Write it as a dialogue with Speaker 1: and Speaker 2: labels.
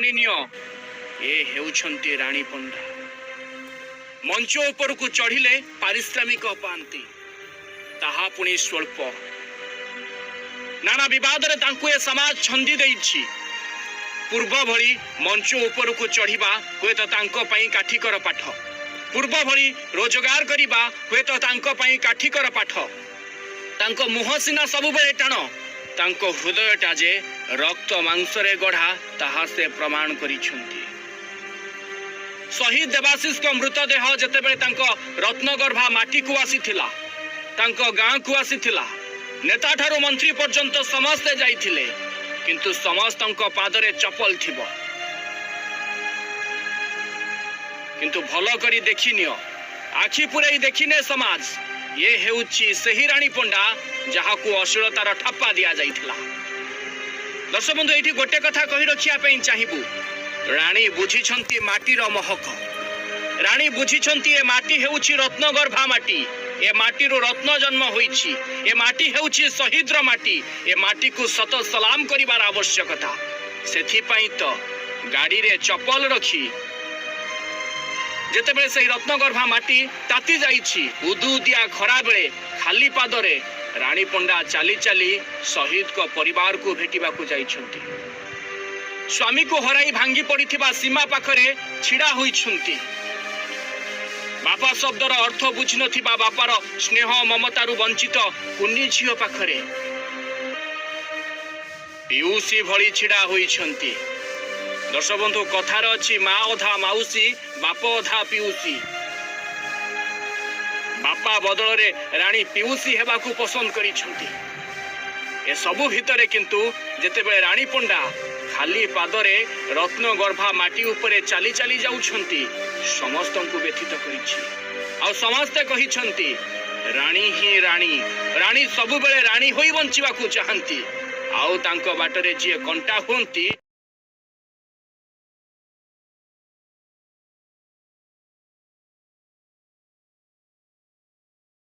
Speaker 1: ଶୁଣିନିଅ, ଏ ହେଉଛନ୍ତି ରାଣୀ ପଣ୍ଡା। ମଞ୍ଚ ଉପରକୁ ଚଢ଼ିଲେ ପାରିଶ୍ରମିକ ପାଆନ୍ତି, ତାହା ପୁଣି ସ୍ୱଳ୍ପ। ନାନା ବିବାଦରେ ତାଙ୍କୁ ଏ ସମାଜ ଛନ୍ଦି ଦେଇଛି। ପୂର୍ବ ଭଳି ମଞ୍ଚ ଉପରକୁ ଚଢ଼ିବା ହୁଏତ ତାଙ୍କ ପାଇଁ କାଠିକର ପାଠ। ପୂର୍ବ ଭଳି ରୋଜଗାର କରିବା ହୁଏତ ତାଙ୍କ ପାଇଁ କାଠିକର ପାଠ। ତାଙ୍କ ମୁହଁ ସିନା ସବୁବେଳେ ଟାଣ, ତାଙ୍କ ହୃଦୟଟା ଯେ ରକ୍ତ ମାଂସରେ ଗଢ଼ା, ତାହା ସେ ପ୍ରମାଣ କରିଛନ୍ତି। ଶହୀଦ ଦେବାଶିଷଙ୍କ ମୃତଦେହ ଯେତେବେଳେ ତାଙ୍କ ରତ୍ନଗର୍ଭା ମାଟିକୁ ଆସିଥିଲା, ତାଙ୍କ ଗାଁକୁ ଆସିଥିଲା, ନେତାଠାରୁ ମନ୍ତ୍ରୀ ପର୍ଯ୍ୟନ୍ତ ସମସ୍ତେ ଯାଇଥିଲେ। କିନ୍ତୁ ସମସ୍ତଙ୍କ ପାଦରେ ଚପଲ ଥିବ। କିନ୍ତୁ ଭଲ କରି ଦେଖିନିଅ, ଆଖି ପୂରେଇ ଦେଖିନେ ସମାଜ, ଇଏ ହେଉଛି ସେହି ରାଣୀ ପଣ୍ଡା ଯାହାକୁ ଅଶ୍ଳୀଳତାର ଠପ୍ପା ଦିଆଯାଇଥିଲା। ଦର୍ଶକ ବନ୍ଧୁ, ଏଇଠି ଗୋଟେ କଥା କହି ରଖିବା ପାଇଁ ଚାହିଁବୁ। ରାଣୀ ବୁଝିଛନ୍ତି ମାଟିର ମହକ। ରାଣୀ ବୁଝିଛନ୍ତି ଏ ମାଟି ହେଉଛି ରତ୍ନଗର୍ଭା ମାଟି। ଏ ମାଟିରୁ ରତ୍ନ ଜନ୍ମ ହୋଇଛି। ଏ ମାଟି ହେଉଛି ଶହୀଦର ମାଟି। ଏ ମାଟିକୁ ଶତ ସଲାମ କରିବାର ଆବଶ୍ୟକତା। ସେଥିପାଇଁ ତ ଗାଡ଼ିରେ ଚପଲ ରଖି ଯେତେବେଳେ ସେହି ରତ୍ନଗର୍ଭା ମାଟି ତାତି ଯାଇଛି, ଉଦୁଉଦିଆ ଖରାବେଳେ ଖାଲି ପାଦରେ ରାଣୀ ପଣ୍ଡା ଚାଲି ଚାଲି ଶହୀଦଙ୍କ ପରିବାରକୁ ଭେଟିବାକୁ ଯାଇଛନ୍ତି। ସ୍ୱାମୀକୁ ହରାଇ ଭାଙ୍ଗି ପଡ଼ିଥିବା ସୀମା ପାଖରେ ଛିଡ଼ା ହୋଇଛନ୍ତି। ବାପା ଶବ୍ଦର ଅର୍ଥ ବୁଝିନଥିବା, ବାପାର ସ୍ନେହ ମମତାରୁ ବଞ୍ଚିତ କୁନି ଝିଅ ପାଖରେ ପିଉସୀ ଭଳି ଛିଡ଼ା ହୋଇଛନ୍ତି। ଦର୍ଶକ ବନ୍ଧୁ, କଥାରେ ଅଛି, ମା ଅଧା ମାଉସୀ, ବାପ ଅଧା ପିଉସୀ। ବାପା ବଦଳରେ ରାଣୀ ପିଉସୀ ହେବାକୁ ପସନ୍ଦ କରିଛନ୍ତି। ଏସବୁ ଭିତରେ କିନ୍ତୁ ଯେତେବେଳେ ରାଣୀ ପଣ୍ଡା ଖାଲି ପାଦରେ ରତ୍ନଗର୍ଭା ମାଟି ଉପରେ ଚାଲି ଚାଲି ଯାଉଛନ୍ତି, ସମସ୍ତଙ୍କୁ ବ୍ୟଥିତ କରିଛି। ଆଉ ସମସ୍ତେ କହିଛନ୍ତି, ରାଣୀ ହିଁ ରାଣୀ। ରାଣୀ ସବୁବେଳେ ରାଣୀ ହୋଇ ବଞ୍ଚିବାକୁ ଚାହାନ୍ତି। ଆଉ ତାଙ୍କ ବାଟରେ ଯିଏ କଣ୍ଟା ହୁଅନ୍ତି